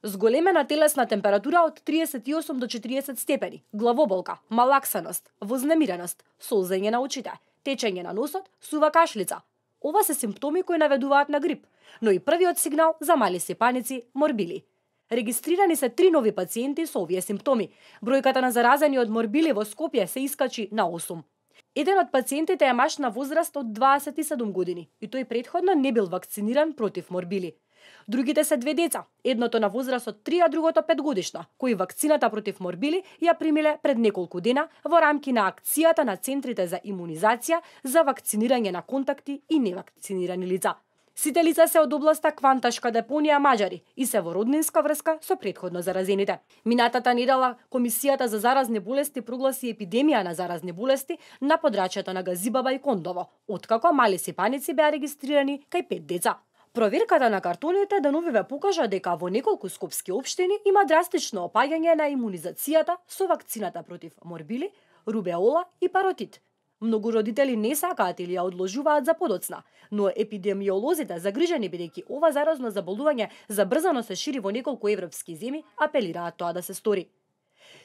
Зголемена телесна температура од 38 до 40 степени, главоболка, малаксаност, вознемиреност, солзење на очите, течење на носот, сува кашлица. Ова се симптоми кои наведуваат на грип, но и првиот сигнал за мали сепаници, морбили. Регистрирани се 3 нови пациенти со овие симптоми. Бројката на заразени од морбили во Скопје се искачи на 8. Еден од пациентите е маж на возраст од 27 години и тој претходно не бил вакциниран против морбили. Другите се 2 деца, едното на возраст од 3, а другото 5 годишна, кои вакцината против морбили ја примиле пред неколку дена во рамки на акцијата на центрите за имунизација за вакцинирање на контакти и невакцинирани лица. Сите лица се од областа Кванташка депонија Маđари и се во роднинска врска со претходно заразените. Минатата недела Комисијата за заразни болести прогласи епидемија на заразни болести на подрачјето на Газибаба и Кондово, откако мали сепаници беа регистрирани кај 5 деца. Проверката на картоните деновиве покажа дека во неколку скопски општини има драстично опаѓање на имунизацијата со вакцината против морбили, рубеола и паротит. Многу родители не сакаат или ја одложуваат за подоцна, но епидемиолозите, загрижени бидејќи ова заразно заболување забрзано се шири во неколку европски земји, апелираат тоа да се стори.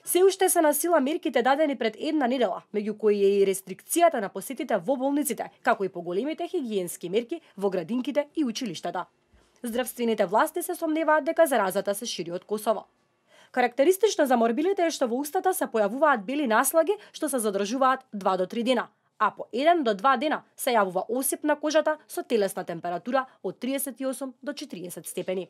Се уште се на сила мерките дадени пред една недела, меѓу кои е и рестрикцијата на посетите во болниците, како и поголемите хигиенски мерки во градинките и училиштата. Здравствените власти се сомневаат дека заразата се шири од Косово. Карактеристично за морбилите е што во устата се појавуваат бели наслаги што се задржуваат 2 до 3 дена, а по 1 до 2 дена се јавува осип на кожата со телесна температура од 38 до 40 степени.